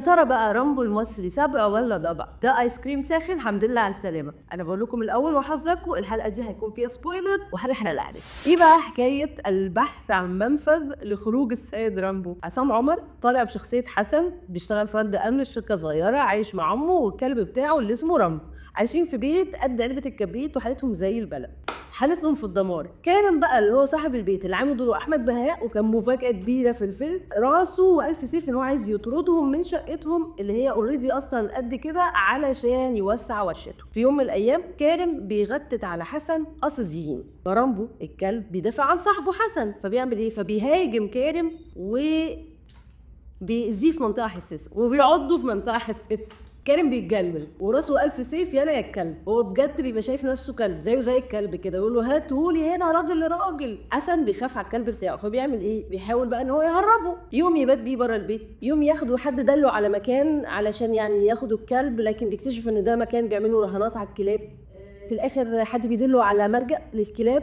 ترى بقى رامبو المصري سبع ولا ضبع؟ ده ايس كريم ساخن. الحمد لله على السلامة. انا بقول لكم الاول وحذركم، الحلقة دي هيكون فيها spoiler وهنحرق الاحداث. ايه بقى حكاية البحث عن منفذ لخروج السيد رامبو؟ عصام عمر طالع بشخصية حسن، بيشتغل فرد امن في شركة صغيرة، عايش مع عمه والكلب بتاعه اللي اسمه رامبو، عايشين في بيت قد علبة الكبريت وحالتهم زي البلد، حالتهم في الدمار. كارم بقى اللي هو صاحب البيت اللي عامل دوره احمد بهاء، وكان مفاجاة كبيرة في الفيلم، راسه والف سيف ان هو عايز يطردهم من شقتهم اللي هي already اصلا قد كده علشان يوسع ورشته. في يوم من الايام كارم بيغتت على حسن قصد يهين، فرامبو الكلب بيدافع عن صاحبه حسن، فبيعمل ايه؟ فبيهاجم كارم و بيأذيه في منطقة حساسة وبيعضه في منطقة حساسة. كارم بيتجنن وراسه ألف سيف، يانا يا الكلب. هو بجد بيبقى شايف نفسه كلب، زيه زي الكلب كده، يقول له هاتهولي هنا راجل لراجل. حسن بيخاف على الكلب بتاعه، فبيعمل ايه؟ بيحاول بقى ان هو يهربه، يوم يبات بيه بره البيت، يوم ياخده حد دله على مكان علشان يعني ياخدوا الكلب، لكن بيكتشف ان ده مكان بيعملوا رهانات على الكلاب. في الاخر حد بيدله على ملجأ للكلاب،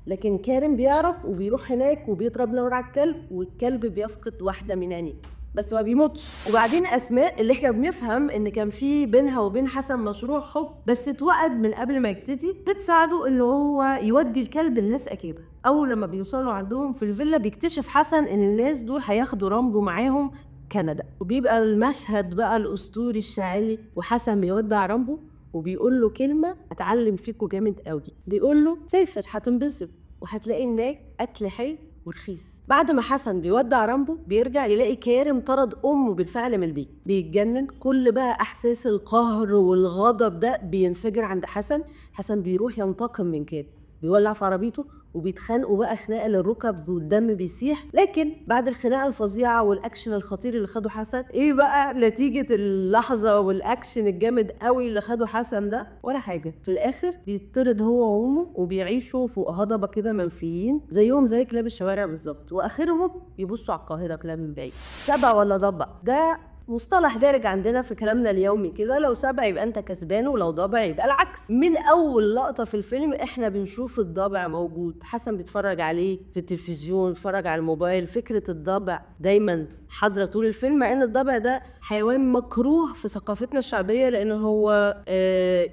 لكن كارم بيعرف وبيروح هناك وبيضرب نار على الكلب، والكلب بيفقد واحدة من عينيه بس ما بيموتش. وبعدين اسماء اللي احنا بنفهم ان كان في بينها وبين حسن مشروع حب بس اتوقد من قبل ما يبتدي، بتساعده ان هو يودي الكلب لناس اكابه. اول لما بيوصلوا عندهم في الفيلا بيكتشف حسن ان الناس دول هياخدوا رامبو معاهم كندا، وبيبقى المشهد بقى الاسطوري الشاعري، وحسن بيودع رامبو وبيقول له كلمة هتعلم فيكوا جامد قوي، بيقول له سافر هتنبسط وهتلاقي هناك اكل حلو ورخيص. بعد ما حسن بيودع رامبو بيرجع يلاقي كارم طرد امه بالفعل من البيت، بيتجنن، كل بقى احساس القهر والغضب ده بينفجر عند حسن. حسن بيروح ينتقم من كارم، بيولع في عربيته وبيتخانقوا بقى خناقه للركب والدم بيسيح. لكن بعد الخناقة الفظيعة والاكشن الخطير اللي خده حسن، ايه بقى نتيجة اللحظة والاكشن الجامد قوي اللي خده حسن ده؟ ولا حاجة. في الاخر بيطرد هو وامه وبيعيشوا فوق هضبه كده منفيين زيهم زي كلاب الشوارع بالظبط، واخرهم يبصوا على القاهرة كلاب من بعيد. سبع ولا ضبع ده مصطلح دارج عندنا في كلامنا اليومي كده، لو سبع يبقى انت كسبان ولو ضبع يبقى العكس. من اول لقطة في الفيلم احنا بنشوف الضبع موجود، حسن بيتفرج عليه في التلفزيون، بيتفرج على الموبايل. فكرة الضبع دايما حاضره طول الفيلم، مع ان الضبع ده حيوان مكروه في ثقافتنا الشعبية لان هو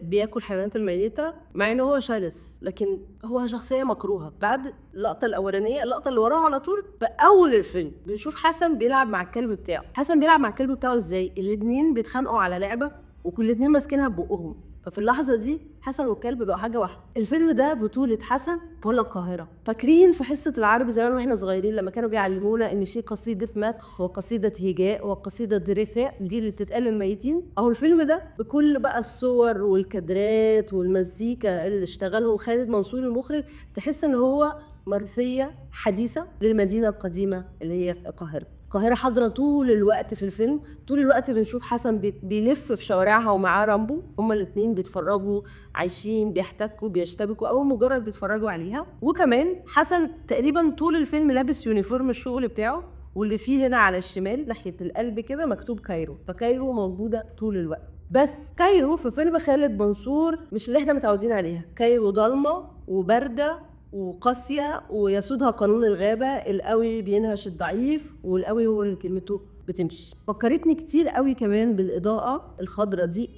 بياكل حيوانات الميتة، مع ان هو شرس لكن هو شخصية مكروهة. بعد اللقطة الاولانية اللقطة اللي وراها على طول في اول الفيلم بنشوف حسن بيلعب مع الكلب بتاعه. حسن بيلعب مع الكلب بتاعه ازاي؟ الاثنين بيتخانقوا على لعبه وكل الاثنين ماسكينها ببقهم، ففي اللحظة دي حسن والكلب بقوا حاجة واحدة. الفيلم ده بطوله حسن ولا القاهرة. فاكرين في حصة العربي زمان واحنا صغيرين لما كانوا بيعلمونا ان في قصيدة مدح وقصيده هجاء وقصيده رثاء، دي اللي بتتقال للميتين؟ اهو الفيلم ده بكل بقى الصور والكادرات والمزيكا اللي اشتغله خالد منصور المخرج، تحس ان هو مرثيه حديثه للمدينة القديمة اللي هي القاهرة. القاهرة حاضرة طول الوقت في الفيلم، طول الوقت بنشوف حسن بيلف في شوارعها ومعاه رامبو، هما الاثنين بيتفرجوا، عايشين، بيحتكوا، بيشتبكوا، أو مجرد بيتفرجوا عليها. وكمان حسن تقريبا طول الفيلم لابس uniform الشغل بتاعه، واللي فيه هنا على الشمال ناحية القلب كده مكتوب Cairo، ف Cairo موجودة طول الوقت. بس Cairo في فيلم خالد منصور مش اللي احنا متعودين عليها، Cairo ضلمة وباردة وقاسية ويسودها قانون الغابة، القوي بينهش الضعيف والقوي هو اللي كلمته بتمشي. فكرتني كتير قوي كمان بالإضاءة الخضراء دي،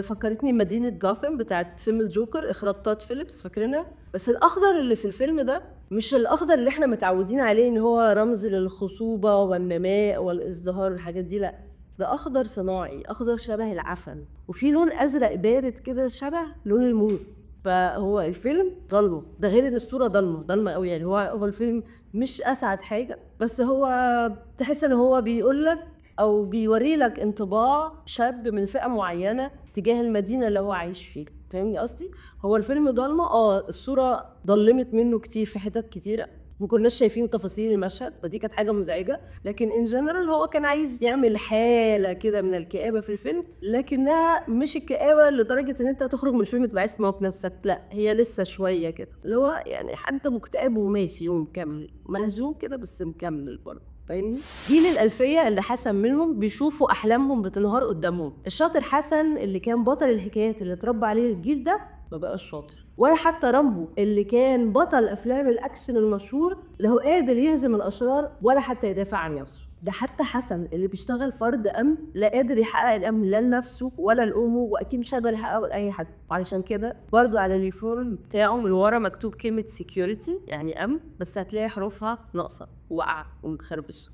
فكرتني بمدينة جاثم بتاعت فيلم الجوكر، إخراج تود فيليبس، فاكرينها؟ بس الأخضر اللي في الفيلم ده مش الأخضر اللي احنا متعودين عليه إن هو رمز للخصوبة والنماء والازدهار والحاجات دي، لأ ده أخضر صناعي، أخضر شبه العفن، وفي لون أزرق بارد كده شبه لون الموت. فهو الفيلم ضلمة، ده غير ان الصورة ضلمة ضلمة قوي، يعني هو الفيلم مش اسعد حاجة، بس هو تحس ان هو بيقول لك او بيوري لك انطباع شاب من فئة معينة تجاه المدينة اللي هو عايش فيها، فاهمني قصدي؟ هو الفيلم ضلمة، الصورة ضلمت منه كتير في حتت كتيرة، ما كناش شايفين تفاصيل المشهد، فدي كانت حاجة مزعجة، لكن in general هو كان عايز يعمل حاله كده من الكآبة في الفيلم، لكنها مش الكآبة لدرجة ان انت تخرج من الفيلم تبقى عايز تموت نفسك، لا هي لسه شوية كده اللي هو يعني حتى مكتئب وماشي ومكمل، مهزوم كده بس مكمل برضه، فاهمني؟ جيل الألفية اللي حسن منهم بيشوفوا أحلامهم بتنهار قدامهم. الشاطر حسن اللي كان بطل الحكايات اللي اتربى عليه الجيل ده ما بقاش شاطر، ولا حتى رامبو اللي كان بطل افلام الاكشن المشهور لا هو قادر يهزم الاشرار ولا حتى يدافع عن نفسه. ده حتى حسن اللي بيشتغل فرد امن لا قادر يحقق الامن لا لنفسه ولا لامه، واكيد مش هيقدر يحققه لاي حد. وعلشان كده برضو على ال uniform بتاعه من ورا مكتوب كلمة security يعني امن، بس هتلاقي حروفها ناقصه وقع ومتخربشه.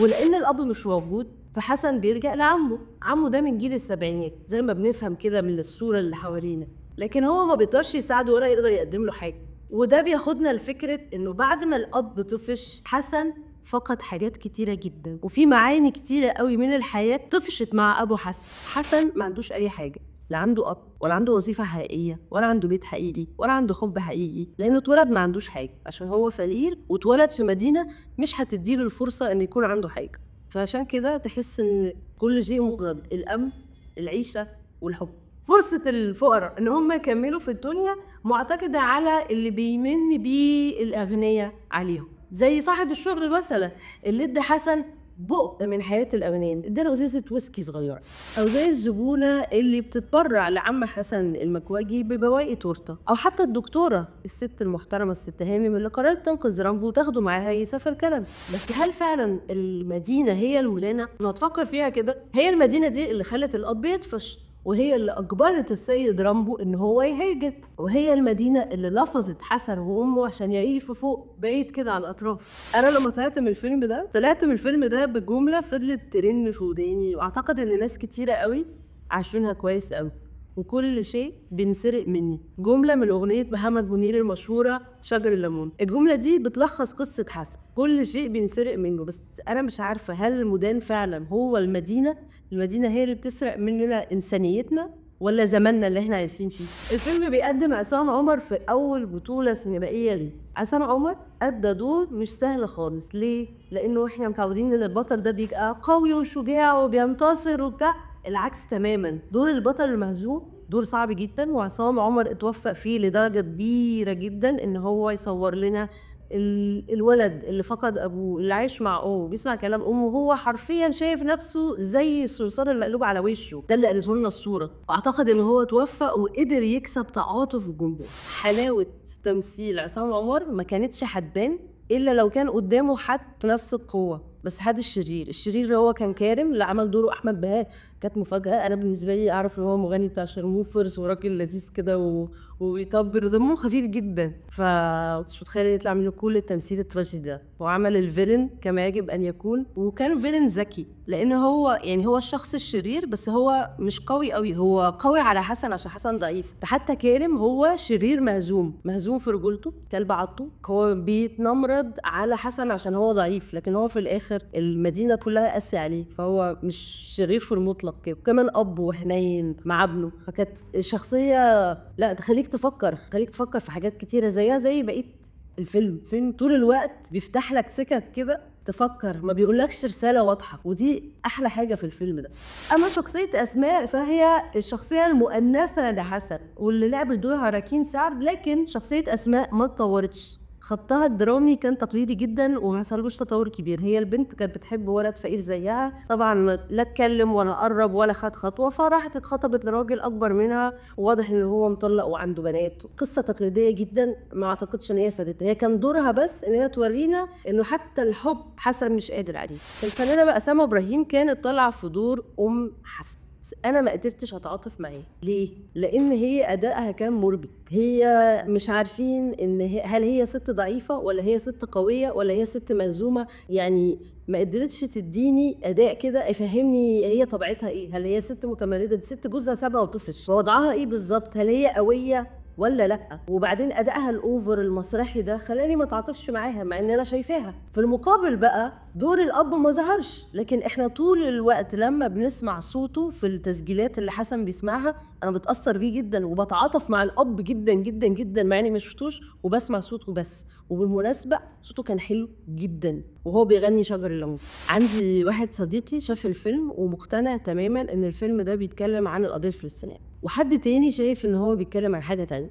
ولان الاب مش موجود فحسن بيلجأ لعمه. عمه ده من جيل السبعينات زي ما بنفهم كده من الصورة اللي حوالينا، لكن هو ما بيقدرش يساعده ولا يقدر يقدم له حاجة. وده بياخدنا لفكرة انه بعد ما الاب طفش حسن فقد حاجات كتيرة جدا، وفي معاني كتيرة قوي من الحياة طفشت مع ابو حسن. حسن ما عندوش اي حاجة، لا عنده اب ولا عنده وظيفة حقيقية ولا عنده بيت حقيقي ولا عنده حب حقيقي، لانه اتولد ما عندوش حاجة عشان هو فقير واتولد في مدينة مش هتديله الفرصة ان يكون عنده حاجة. فعشان كده تحس ان كل شيء مجرد الامن، العيشة والحب. فرصة الفقراء ان هم يكملوا في الدنيا معتقده على اللي بيمن بيه الاغنياء عليهم، زي صاحب الشغل مثلا اللي ادى حسن بق من حياة الاغنياء، اداله ازازة ويسكي صغيرة، او زي الزبونه اللي بتتبرع لعم حسن المكواجي ببواقي تورته، او حتى الدكتورة الست المحترمة الست هانم اللي قررت تنقذ رامبو وتاخده معاها يسافر كندا. بس هل فعلا المدينة هي الولانه؟ لو تفكر فيها كده، هي المدينة دي اللي خلت الاب يطفش، وهي اللي اجبرت السيد رامبو ان هو يهاجر، وهي المدينة اللي لفظت حسن وامه عشان يعيشوا فوق بعيد كده على الاطراف. انا لما طلعت من الفيلم ده، طلعت من الفيلم ده بجملة فضلت ترن في وداني، واعتقد ان ناس كتيرة قوي عارفينها كويس قوي: وكل شيء بينسرق مني. جملة من اغنية محمد منير المشهورة شجر الليمون. الجملة دي بتلخص قصة حسن، كل شيء بينسرق منه. بس انا مش عارفه هل المدان فعلا هو المدينة؟ المدينة هي اللي بتسرق مننا انسانيتنا ولا زماننا اللي احنا عايشين فيه؟ الفيلم بيقدم عصام عمر في اول بطوله سينمائية ليه. عصام عمر ادى دور مش سهل خالص. ليه؟ لانه احنا متعودين ان البطل ده بيبقى قوي وشجاع وبينتصر وبتاع، العكس تماما. دور البطل المهزوم دور صعب جدا، وعصام عمر اتوفق فيه لدرجة كبيرة جدا ان هو يصور لنا الولد اللي فقد ابوه، اللي عايش مع امه، بيسمع كلام امه، وهو حرفيا شايف نفسه زي الصرصار المقلوب على وشه. ده اللي قالته لنا الصورة. واعتقد ان هو توفق وقدر يكسب تعاطف الجمهور. حلاوة تمثيل عصام عمر ما كانتش هتبان الا لو كان قدامه حد في نفس القوة، بس حد الشرير. الشرير هو كان كارم اللي عمل دوره احمد بهاء. كانت مفاجاة، انا بالنسبة لي اعرف ان هو مغني بتاع شرموفرز وراجل لذيذ كده وبيطبل دمه خفيف جدا، فمش متخيله يطلع منه كل التمثيل التراجيدي ده. وعمل ال villain كما يجب ان يكون، وكان villain ذكي لان هو يعني هو الشخص الشرير بس هو مش قوي قوي، هو قوي على حسن عشان حسن ضعيف. فحتى كارم هو شرير مهزوم، مهزوم في رجولته، كلب عضته، هو بيتنمرد على حسن عشان هو ضعيف، لكن هو في الاخر المدينة كلها قاسية عليه، فهو مش شرير في المطلق كده. وكمان اب وحنين مع ابنه، فكانت الشخصية لا تخليك تفكر، خليك تفكر في حاجات كتيرة زيها زي بقية الفيلم. فيلم طول الوقت بيفتح لك سكك كده تفكر، ما بيقولكش رسالة واضحة، ودي احلى حاجة في الفيلم ده. اما شخصية اسماء فهي الشخصية المؤنثة لحسن واللي لعبت دورها راكين سعد، لكن شخصية اسماء ما اتطورتش. خطها الدرامي كان تقليدي جدا وما حصلوش تطور كبير. هي البنت كانت بتحب ولد فقير زيها، طبعا لا اتكلم ولا قرب ولا خد خطوة، فراحت اتخطبت لراجل اكبر منها، وواضح ان هو مطلق وعنده بنات. قصة تقليدية جدا، ما اعتقدش ان هي فادتها. هي كان دورها بس ان هي تورينا انه حتى الحب حسن مش قادر عليه. الفنانة بقى سما ابراهيم كانت طالعه في دور ام حسن، بس انا ما قدرتش اتعاطف معاها. ليه؟ لان هي ادائها كان مربك. هي مش عارفين ان هي هل هي ست ضعيفة ولا هي ست قوية ولا هي ست مهزومه، يعني ما قدرتش تديني اداء كده يفهمني هي طبيعتها ايه. هل هي ست متمرده؟ دي ست جوزها سابها وطفش، وضعها ايه بالظبط؟ هل هي قوية ولا لا؟ وبعدين ادائها ال over المسرحي ده خلاني ما اتعاطفش معاها مع ان انا شايفاها. في المقابل بقى دور الاب ما ظهرش، لكن احنا طول الوقت لما بنسمع صوته في التسجيلات اللي حسن بيسمعها انا بتاثر بيه جدا وبتعاطف مع الاب جدا جدا جدا مع اني ما شفتوش وبسمع صوته بس. وبالمناسبة صوته كان حلو جدا وهو بيغني شجر الليمون. عندي واحد صديقي شاف الفيلم ومقتنع تماما ان الفيلم ده بيتكلم عن القضية الفلسطينية، وحد تاني شايف ان هو بيتكلم عن حاجة تانية،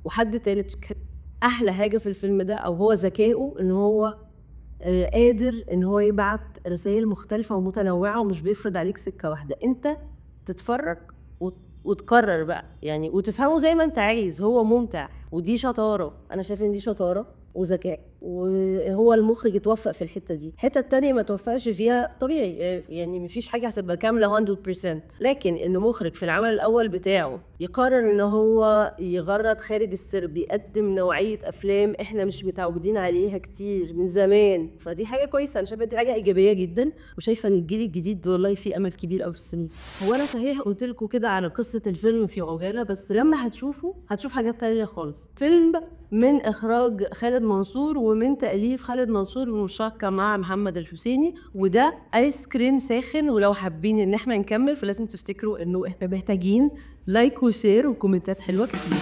وحد تالت. احلى حاجة في الفيلم ده او هو ذكائه ان هو قادر ان هو يبعت رسائل مختلفة ومتنوعة ومش بيفرض عليك سكة واحدة. انت تتفرج وتقرر بقى يعني وتفهمه زي ما انت عايز. هو ممتع ودي شطارة، انا شايف ان دي شطارة وذكاء. وهو المخرج اتوفق في الحتة دي. الحتة التانية ما توفقش فيها طبيعي، يعني مفيش حاجة هتبقى كاملة 100%، لكن انه مخرج في العمل الاول بتاعه يقرر ان هو يغرد خارج السرب، يقدم نوعية افلام احنا مش متعودين عليها كتير من زمان، فدي حاجة كويسة. انا شايفه دي حاجة ايجابية جدا، وشايفه ان الجيل الجديد والله فيه امل كبير قوي في السنين. هو انا صحيح قلت لكم كده على قصة الفيلم في عجالة، بس لما هتشوفه هتشوف حاجات تانية خالص. فيلم من اخراج خالد منصور ومن تاليف خالد منصور بمشاركة مع محمد الحسيني، وده ايس كريم ساخن. ولو حابين ان احنا نكمل فلازم تفتكروا انه احنا محتاجين like و share وكومنتات حلوة كتير.